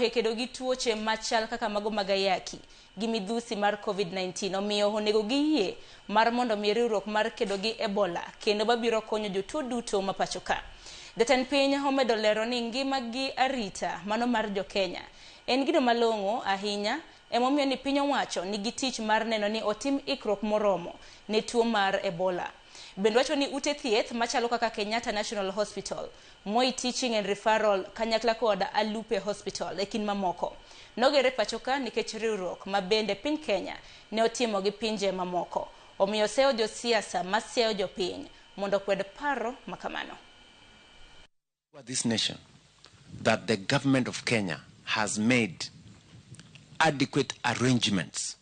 e kedo gi tuoche machal kaka mago mag ayaki gi midhusi mar COVID-19. Omiyo onego giyie mar mondo mi riwruok mar kedo gi Ebola kendo mabiro konyo jotuo duto ma pacho ka. Jatend piny omedo lero ni ngima gi arita mano mar jokenya en gino malong'o ahinya, emomiyo ni piny owacho nigi tich mar neno ni otim ikruok moromo ne tuo mar Ebola. Bende wacho ni ute thieth machalo kaka Kenyatta National Hospital, Moi Teaching and Referral kanyakla kod Alupe Hospital e kind mamoko noger e pacho ka nikech riwruok ma bende piny Kenya ne otimo gi pinje mamoko. Omiyo oseyo josiasa masiayo jopiny mondo okwed paro makamano. This nation that the government of Kenya has made adequate arrangements.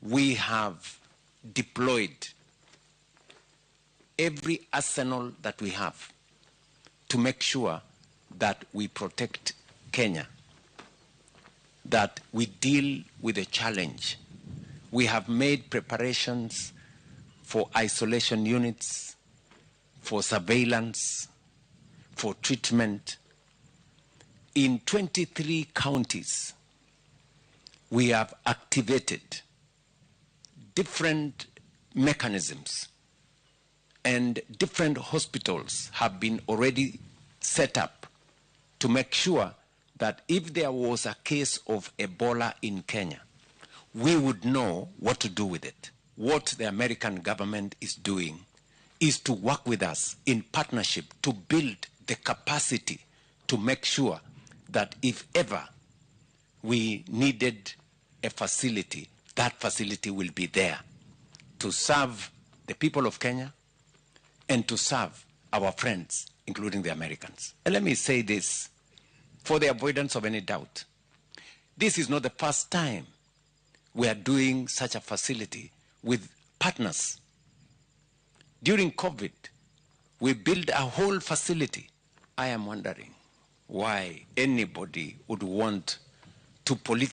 We have deployed every arsenal that we have to make sure that we protect Kenya, that we deal with the challenge. We have made preparations for isolation units, for surveillance, for treatment. In 23 counties, we have activated different mechanisms, and different hospitals have been already set up to make sure that if there was a case of Ebola in Kenya, we would know what to do with it. What the American government is doing is to work with us in partnership to build the capacity to make sure that if ever we needed a facility, that facility will be there to serve the people of Kenya and to serve our friends, including the Americans. And let me say this for the avoidance of any doubt. This is not the first time we are doing such a facility with partners. During COVID, we built a whole facility. I am wondering why anybody would want to politically